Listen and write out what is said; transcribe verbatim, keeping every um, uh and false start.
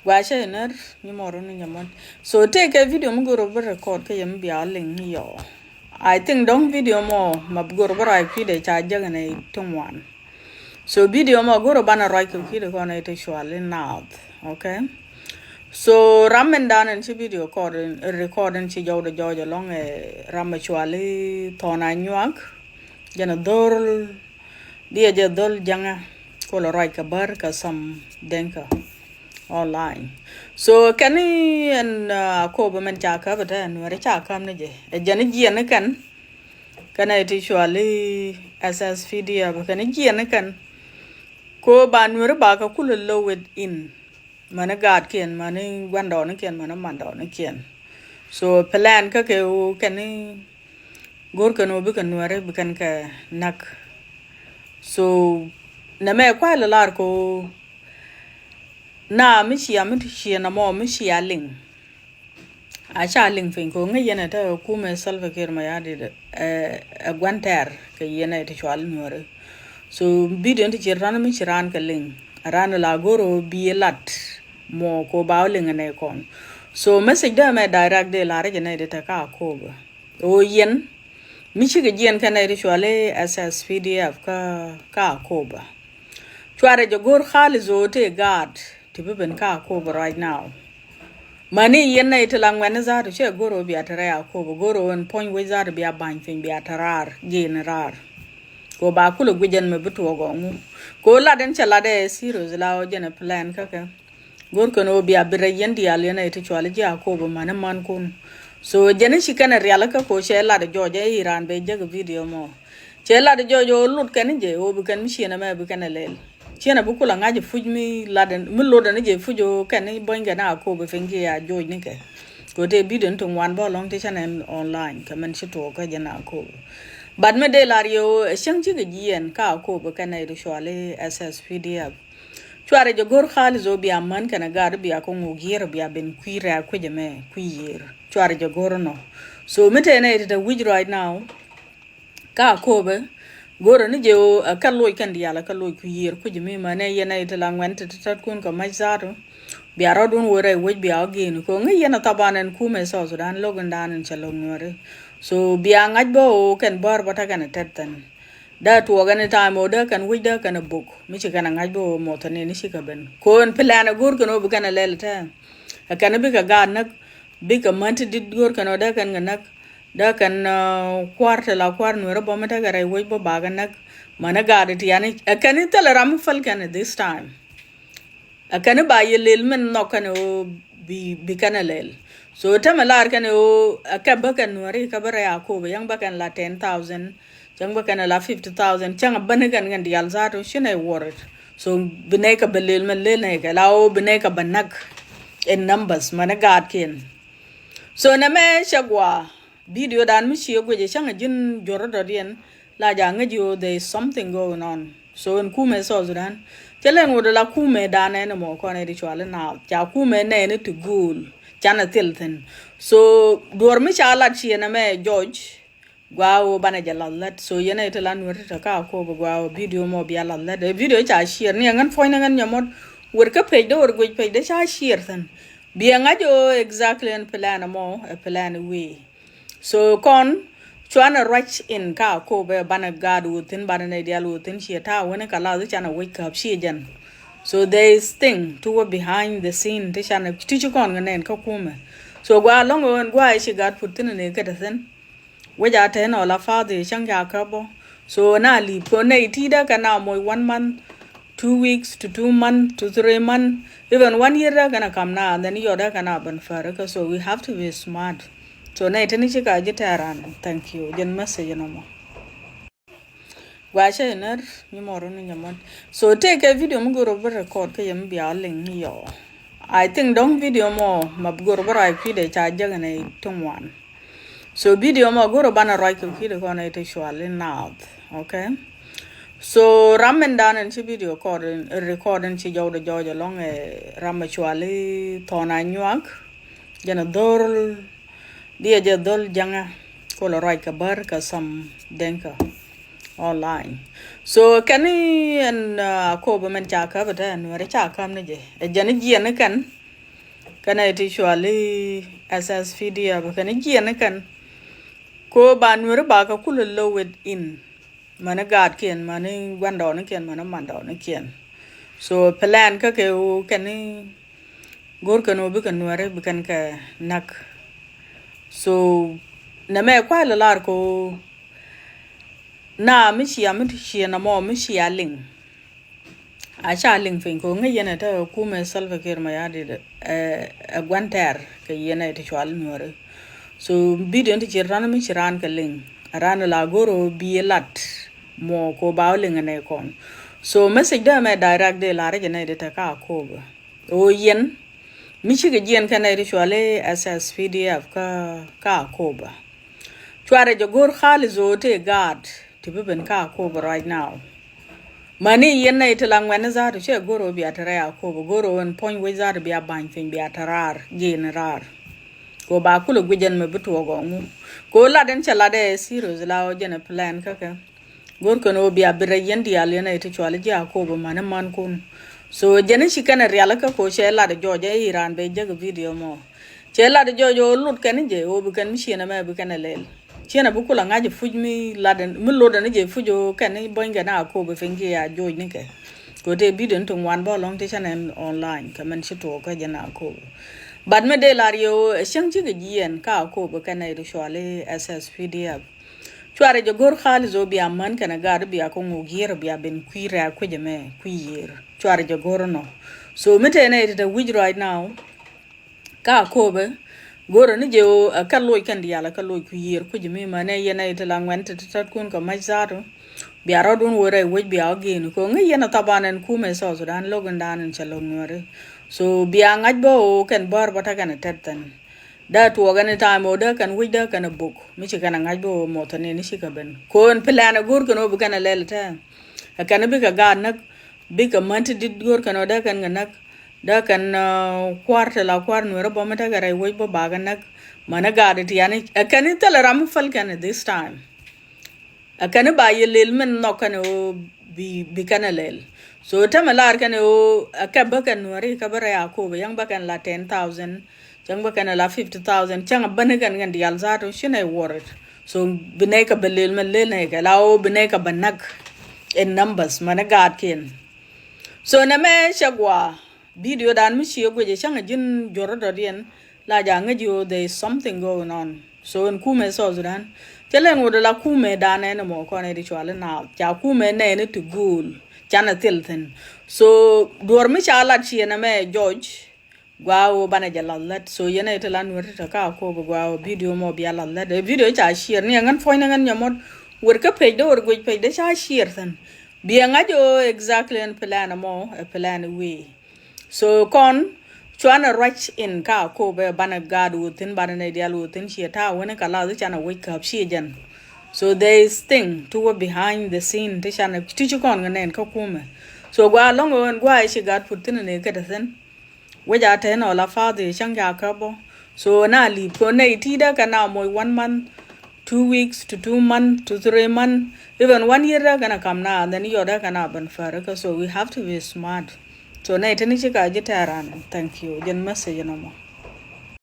Gua cä inär ni mɔ run ni nyamon. So tëëkɛ video mi goro bi record kä yɛ mi bia liŋ ni yɔ. I think dɔŋ video mɔ ma goro bi rai kui̱dɛ ca jäk ni ti ŋuan. So video mɔ goro banɛ ruac kɛ kui̱dɛ kɔn ɛ ti cual in naath. Okay. So ram min dan in ci video record, record in ci jɔwdɛ jɔwdɛ lɔŋ ɛ ram ɛ cual i thɔn a nyuak. Jɛn a dhor diɛ jɛ dhol jaŋa. Kolo ruac kɛ bär kɛ sam dɛŋkɛ online. So kɛn in a kop min ca käp ɛ tɛ nuɛri ca käp ni jɛ ɛ jɛn jiɛn ni kɛn. Kɛn ɛ ti cual i S S P D F kɛn jiɛn ni kɛn. Ko ba nuɛri ba kɛ kulɛ low it in. Mäni gaatkiɛn, mäni gua̱ndɔɔnikiɛn, mäni mandɔɔnikiɛn. So plan kä kɛ ɣöö kɛn ni go̱r kɛn ɣöö bikɛ nuɛri bi kɛn kɛ näk. So nɛ mɛ kuay lɛ lar kɛ ɣöö na mi cia mi ti cia na mɔ mi cia liŋ. A ca liŋ piny kɛ ɣöö ŋäc yɛn ɛ te kumɛ Salva Kiir Mayardit ɛ gua̱n tɛɛr kɛ yɛn ɛ ti cual nuɛri. So video ni ti ci ran mi ci ran kɛ liŋ a ran la goro bi lat mɔ ko ba liŋ nɛ kɔn. So message dɛ mɛ direct de la rɛ jɛ nɛ de te ka koba. O yɛn mi ci kɛ jiɛn kɛ nɛ de cuali S S P D F ka ka koba. Cuarɛ jɛ gor khali zo te guard ti bi ben ka koba right now. Mani yɛn nɛ ti la ŋuɛni zatu cɛ goro bia te rɛ a koba goro en pony wec zatu bia bany piny bia te rar gin rar. Ko ba kulɛ guic ɛn mɛ bi tuɔɔk ɔ ŋu. Ko lat ɛn cɛ lat ɛ serious la ɔ jɛn ɛ plan kä kɛ. Go̱r kɛn ɣöö bia bi rɛy yɛn diaal yɛn ɛ ti cual ji̱ a ko̱o̱p ɛmän ɛmän kun. So jɛn i̱ ci kɛn ɛ rial kä ko cɛ lat ɛ jɔɔc ɛ i̱ raan bɛ jäk ɛ video mɔ. Cɛ lat ɛ jɔɔc ɣöö lut kɛn i̱ jɛ ɣöö bi kɛn mi ciɛn ɛmɛ bi kɛn ɛ lɛl. Ciɛn ɛ bi kul ɛ ŋa̱c ɛ puc mi lat ɛ mi lot ɛn i̱ jɛ puc ɣöö kɛn i̱ buɔ̱ny kɛn a ko̱o̱p ɛ piny kiɛ a jɔɔc ni kɛ. Kɛ ɣöö tëë video ni ti ŋuan bä lɔ̱ŋ ti cɛn ɛn online kɛ mɛn ci tuɔɔk kä jɛn a ko̱o̱p. But mi dee lar yɛ ɣöö ɛ cäŋ cikɛ jiɛɛn ka a ko̱o̱p ɛ kɛn ɛ ti cual i̱ S S P D F. Cuarɛ jɛ go̱r khali zo bia män kɛnɛ gat bia kɛ ŋuk yier bia ben kui̱ rɛ̈ɛ̈k kui̱c ɛmɛ kui̱ yier. Cuarɛ jɛ go̱r nɔ. So mi tɛnɛ it te wi̱c right now. Ka ko̱bɛ go̱rɛ ni jɛ ɣöö ɛ kɛ loc kɛn diaal ɛ kɛ loc kui̱ yier kui̱c ɛmɛ mänɛ yɛn ɛ it la ŋuɛn ti ti tätkun kɛ mac zatu. Bia rɔ̱dun wä rɛy wec bia wä geni kɛ ŋäc yɛn ɛ thaban ɛn kumɛ South Sudan lo̱k in dan in cɛ lo̱k nuɛri. So bia ŋa̱c bä ɣöö kɛn bär bä tekɛn ɛ tɛt thɛn. Dee tuɔɔk any time ɔ dee kɛn wi̱c dee kɛn a buk mi ci kɛn a ŋa̱c bi ɣöö muɔth ni ni ci kɛ ben ko̱n plan a go̱o̱r kɛn ɣöö bi kɛn a lɛl tɛɛ. Ɛ kɛn bikɛ gaat näk bikɛ män ti dit go̱o̱r kɛn ɣöö dee kɛn kɛ näk dee kɛn kua̱r ti la kua̱r nueeri bä mi tekɛ rɛy wec bä bakɛ näk. Män a gaat ti yani ɛ kɛn i̱ thilɛ ram mi päl kɛn this time. Ɛ kɛn i̱ ba yɛ lel min nhɔk kɛn ɣöö bi bi kɛn ɛ lel. So tämɛ lar kɛn ɣöö ɛ kɛ bä kɛn nuɛri kɛ bä rɛy a ko̱o̱p ɛ yäŋ bä kɛn la ten thousand. Cäŋ bä kɛn ɛ la fifty thousand cäŋ ɛ bäni kɛn kɛn diaal zatu ci nɛ worried. So bi nɛ kɛ bä lel mɛ lel nɛ kɛ la ɣöö bi nɛ kɛ bä näk. In numbers mɛn ɛ gaatkiɛn. So nɛ mɛ cɛ gua video dan mi ci ɛ guic ɛ cäŋ ɛ ji̱n juɔ̱r ɛ dɔ̱diɛn. La ja ŋäc ɣöö there is something going on. So in kumɛ South Sudan cɛ lɛn wut la kumɛ dan ɛn ɛmɔ kɔn ɛ di cual na ca kumɛ nɛɛni ti go̱o̱l. Canɛ thil thi̱n. So duɔ̱r mi ca lat ci ɛn ɛmɛ jɔc. Gua ɣöö banɛ jɛ lath lät so yɛn ɛ ti la nuɛr ti tɛ ka ko̱o̱p gua ɣöö video mɔ bia lath lät ɛ video ca share ni ɛŋän puɔ̱ny ni ŋän nyɔmɔt. Wër kä page dee wër guic page dee ca share thi̱n. Biɛ ŋa̱c ɣöö exactly ɛn plan mɔ ɛ plan wee. So kɔn cuanɛ ruac in ka ko̱o̱p ɛ banɛ gaat wuthin banɛ nɛ dial wuthin ciɛ ta̱a̱ wini ka lath canɛ wec käp ciɛ jɛn. So there is thing to wä behind the scene ti canɛ ti ci kɔn kɛ nɛn kä kumɛ. So gua lɔŋ ɣöö ɛn gua i̱ ci gaat put thi̱n ni kä te thi̱n. Wec a tɛn ɔ la fathi cäŋ ca käp bɔ. So na lip ko nɛy ti dee kɛ na moc one month, two weeks to two month to three month, even one year dee kɛn a kam na and then yɔ dee kɛn a ben färi kä. So we have to be smart. So nɛy tini ci ka ji̱ tɛɛran. Thank you. Jɛn message nɔmɔ. Gua cä inär ni mɔru ni nyamon. So tëëkɛ video mi goro bi record kä yɛ mi bia liŋ ni yɔ. I think dɔŋ video mɔ ma goro bi rai kui̱dɛ ca jäk ni ti ŋuan. So video mɔ goro banɛ ruac kɛ kui̱dɛ kɔn ɛ ti cual in naath. Okay. So ram min dan in ci video record in, record in ci jɔwdɛ jɔwdɛ lɔŋ ɛ ram ɛ cual i thɔn a nyuak. Jɛn a dhor diɛ jɛ dhol jaŋa. Kolo ruac kɛ bär kɛ sam dɛŋkɛ online. So kɛn in a ko̱o̱p min ca käp ɛ tɛ nuɛri ca käp ni jɛ ɛ jɛn jiɛn ni kɛn. Kɛnɛ ti cuali S S P D F kɛnɛ jiɛn kɛn. Ko ba nueri ba kɛ kulɛ low it in. Mani gaatkiɛn, mani guandɔɔnikiɛn, mani mandɔɔnikiɛn. So plan kä kɛ wu kɛn ni go̱r kɛn wu bikɛ nueri bikɛn kɛ nak. So nɛ mɛ kuay lɛ lar ko na mi cia mi ti cia na mɔ mi cia liŋ. A ca liŋ piny ko ŋäc yɛn ɛ te kumɛ Salva Kiir Mayardit ɛ guan tɛr kɛ yɛn ɛ ti cual nuɔri. So video ti ci ran mi ci ran kɛ liŋ ran la goro bi lat mɔ ko ba liŋ nɛ kɔn. So message dɛ mɛ direct de la rɛ jɛ nɛ de te ka koba. O yɛn mi cikɛ jiɛn kɛ nɛ ti cual S S P D F ka ka koba. Cuarɛ jɛ go̱r khali zo te gaat ti bi ben ka Akobo right now. Mani yɛn nɛ iti la ŋuɛni zaatu cɛ go̱r ɔ bia te rɛ Akobo go̱r ɔ ɛn puɔ̱ny wec zaatu bia ba̱ny piny bia te raar gin raar. Ko ba kulɛ guic ɛn mɛ bi tuɔɔk ɔ ŋu. Ko lat ɛn cɛ lat ɛ serious la ɔ jɛn ɛ plan kä kɛ. Go̱r kɛn ɔ bia bi rɛ yɛn diaal yɛn ɛ iti cuali ji̱ Akobo mani man kun. So jɛn i̱ ci kɛn ɛ rialikä ko cɛ lat ɛ jɔɔc ɛ iran bɛ jäk video mɔ. Cɛ lat jɔɔc ɣöö lut kɛn jɛ ɣöö bi kɛn mi cieen ɛmɛ bi kɛn ɛ lɛl. Cieen ɛ bi kul ɛ ŋa̱c ɛ puc mi lat mi lot ɛn jɛ puc ɣöö kɛn buɔ̱ny kɛn a Akobo piny kiɛ a joc ni kɛ. Kɛ ɣöö tëë bidion ti ŋuan bä lɔ̱ŋ ti cä nɛn online kɛ mɛn ci tuɔɔk kä jɛ na Akobo. But mi dee lar yɛ ɣöö ɛ cäŋ cikɛ jiɛɛn ka Akobo kɛn ɛ ri cuali S S P D F. Cuarɛ jɛ go̱r khali zo bia män kɛn ɛ gaat bia kɛ ŋuk yier bia ben kui̱ rɛɛk kui̱c ɛmɛ kui̱ yier. Cuarɛ jɛ go̱r nɔ. So mi tëë nɛ iti te wi̱c right now. Ka Akobo go̱rä ni jɛ ɣöö ɛ kɛ loc kɛn diaal ɛ kɛ loc ku yiër kui̱c mi mänɛ yɛn ɛ ti la ŋuɛn ti ti ta̱tkun kɛ mac zaatu. Bia rɔ̱dun wä rɛy wec bia wä geni kɛ ŋäc yɛn ɛ thaban ɛn kumɛ South Sudan lo̱k in dan in cɛ lo̱k nuɔri. So bia ŋa̱c bä ɣöö kɛn bär bä ta̱kɛn ɛ tɛt thɛn. Dee tuɔɔk ɛn ɛ ta̱a̱m ɣöö dee kɛn wec dee kɛn ɛ buk mi ci kɛn ɛ ŋa̱c bä ɣöö muɔth ɛn in ci kɛ ben kɛ ɣöö ɛn plan ɛ go̱r kɛn ɣöö bi kɛn ɛ lɛl tɛɛ. Ɛ kɛn bikɛ gaat näk bikɛ män ti dit go̱r kɛn ɣöö dee kɛn kɛ näk. Dee kɛn kua̱r ti la kua̱r nueeri bä mi tekɛ rɛy wec bä bakɛ näk. Mani gaat ti yani ɛ kɛn i̱ thilɛ ram mi päl kɛn this time. Ɛ kɛn i̱ ba yɛ lel min nhɔk kɛn i̱ ɣöö bi bi kɛn ɛ lel. So tämɛ lar kɛn i̱ ɣöö ɛ kɛ bä kɛn nueeri kɛ bä rɛy Akobo yäŋ bä kɛn la ten thousand. Cäŋ bä kɛn i̱ la fifty thousand cäŋ ɛ bäni kɛn kɛn diaal zaatu ci nɛy worried. So bi nɛy kɛ bä lel mɛ lel nɛy kɛ la ɣöö bi nɛy kɛ bä näk. In numbers mani gaatkiɛn. So nɛ mɛ cɛ gua. Video dan mi cië guic cäŋ a ji̱n juɔ̱r dɔ̱diɛn la ja ŋäc yo there is something going on. So in kumɛ South Sudan cɛ lɛn wut la kumɛ dan ɛn mɔ kɔn ɛ di cual in naath ca kumɛ nɛɛni ti go̱o̱l canɛ thil thi̱n. So duɔ̱r mi ca lat ciɛ nɛ mɛ jɔc gua wä banɛ jɛ lath lät. So yɛn ɛ ti la nuɛr ti tɛ ka Akobo gua wä video mɔ bia lath lät ɛ video ca ciɛr ni ɛ ŋän puɔ̱ny ni ŋän nyɔmɔt. Wër kä page dee wër guic page dee ca ciɛr thi̱n. Biɛ ŋa̱c ɣöö exactly ɛn plan ɛmɔ ɛ plan wi̱i̱. So kɔn cuanɛ ruac in ka Akobo ɛ banɛ gaat wä thi̱n banɛ nɛy diaal wä thi̱n ciɛ ta̱a̱ wä ni ka lath i̱ canɛ wec käp ciɛ jɛn. So there is thing ti wä behind the scene ti canɛ ti ci kɔn kɛ nɛn kä kumɛ. So gua lɔ̱ŋ ɣöö ɛn gua i̱ ci gaat put thi̱n ni kä te thi̱n. Wec a tɛn ɔ la path i̱ cäŋ ca käp ɔ. So na li̱i̱p kɛ nɛy ti̱i̱dä kɛ na moc one month, two weeks to two month to three month, even one year dä kɛn a kam na and then yɔt dä kɛn a ben fär kä. So we have to be smart. So nɛy tini ci ka ji̱ tɛ̈ran. Thank you. Jɛn message nɔmɔ.